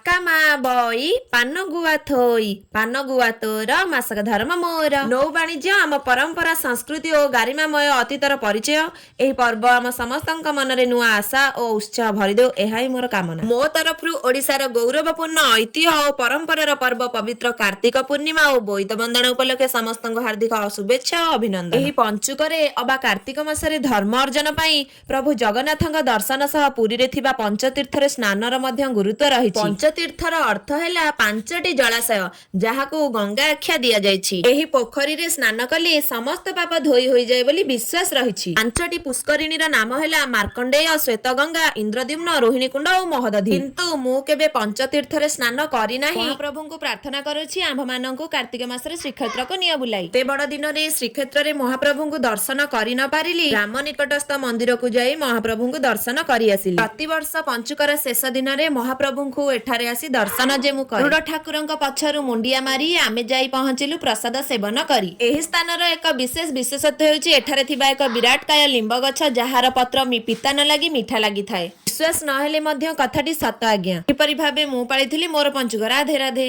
ଡାକା ମା ବଇ ପାନ ଗୁଆ ଥୋଇ, ପାନ ଗୁଆ ତୋର ମାସକ ଧର୍ମ ମୋର। ନୌ ବାଣିଜ୍ୟ ଆମ ପରମ୍ପରା, ସଂସ୍କୃତି ଓ ଗାରିମାମୟ ଅତୀତର ପରିଚୟ। ଏହି ପର୍ବ ଆମ ସମସ୍ତଙ୍କ ମନରେ ନୂଆ ଆଶା ଓ ଉତ୍ସାହ ଭରିଦେଉ, ଏହା ହିଁ ମୋର କାମନା। ମୋ ତରଫରୁ ଓଡ଼ିଶାର ଗୌରବପୂର୍ଣ୍ଣ ଐତିହ୍ୟ ଓ ପରମ୍ପରାର ପର୍ବ ପବିତ୍ର କାର୍ତ୍ତିକ ପୂର୍ଣ୍ଣିମା ଓ ବୋଇତ ବନ୍ଦାଣ ଉପଲକ୍ଷେ ସମସ୍ତଙ୍କୁ ହାର୍ଦ୍ଦିକ ଶୁଭେଚ୍ଛା ଓ ଅଭିନନ୍ଦନ। ଏହି ପଞ୍ଚୁକରେ ଅବା କାର୍ତ୍ତିକ ମାସରେ ଧର୍ମ ଅର୍ଜନ ପାଇଁ ପ୍ରଭୁ ଜଗନ୍ନାଥଙ୍କ ଦର୍ଶନ ସହ ପୁରୀରେ ଥିବା ପଞ୍ଚତୀର୍ଥରେ ସ୍ନାନର ମଧ୍ୟ ଗୁରୁତ୍ୱ ରହିଛି। ପଞ୍ଚତୀର୍ଥର ଅର୍ଥ ହେଲା ପାଞ୍ଚଟି ଜଳାଶୟ, ଯାହାକୁ ଗଙ୍ଗା ଆଖ୍ୟା ଦିଆଯାଇଛି। ଏହି ପୋଖରୀରେ ସ୍ନାନ କଲେ ସମସ୍ତ ପାପ ଧୋଇ ହୋଇଯାଏ ବୋଲି ବିଶ୍ୱାସ ରହିଛି। ପାଞ୍ଚଟି ପୁଷ୍କରିଣୀର ନାମ ହେଲା ମାର୍କଣ୍ଡେୟ, ଶ୍ୱେତଗଙ୍ଗା, ଇନ୍ଦ୍ରଦ୍ୟୁମ୍ନ, ରୋହିଣୀକୁଣ୍ଡ ଓ ମହୋଦଧି। କିନ୍ତୁ ମୁଁ କେବେ ପଞ୍ଚତୀର୍ଥରେ ସ୍ନାନ କରିନାହିଁ। ମହାପ୍ରଭୁଙ୍କୁ ପ୍ରାର୍ଥନା କରୁଛି, ଆମ୍ଭମାନଙ୍କୁ କାର୍ତ୍ତିକ ମାସରେ ଶ୍ରୀକ୍ଷେତ୍ରକୁ ନିଅ ବୁଲାଇ। ଏତେ ବଡ ଦିନରେ ଶ୍ରୀକ୍ଷେତ୍ରରେ ମହାପ୍ରଭୁଙ୍କୁ ଦର୍ଶନ କରି ନ ପାରିଲି, ଗ୍ରାମ ନିକଟସ୍ଥ ମନ୍ଦିରକୁ ଯାଇ ମହାପ୍ରଭୁଙ୍କୁ ଦର୍ଶନ କରି ଆସିଲି। ପ୍ରତିବର୍ଷ ପଞ୍ଚୁକର ଶେଷ ଦିନରେ ମହାପ୍ରଭୁଙ୍କୁ ଏଠାରେ ଆସି ଦର୍ଶନ ଯେ ମୁଁ କରେ। ଗରୁଡ଼ ଠାକୁରଙ୍କ ପଛରୁ ମୁଣ୍ଡିଆ ମାରି ଆମେ ଯାଇ ପହଞ୍ଚିଲୁ ପ୍ରସାଦ ସେବନ କରି। ଏହି ସ୍ଥାନର ଏକ ବିଶେଷ ବିଶେଷତ୍ୱ ହେଉଛି ଏଠାରେ ଥିବା ଏକ ବିରାଟକାୟ ଲିମ୍ବ ଗଛ, ଯାହାର ପତ୍ର ପିତା ନ ଲାଗି ମିଠା ଲାଗିଥାଏ। ବିଶ୍ୱାସ ନହେଲେ ମଧ୍ୟ କଥାଟି ସତ ଆଜ୍ଞା। ଏପରି ଭାବେ ମୁଁ ପାଳିଥିଲି ମୋର ପଞ୍ଚୁକ। ରାଧେ ରାଧେ।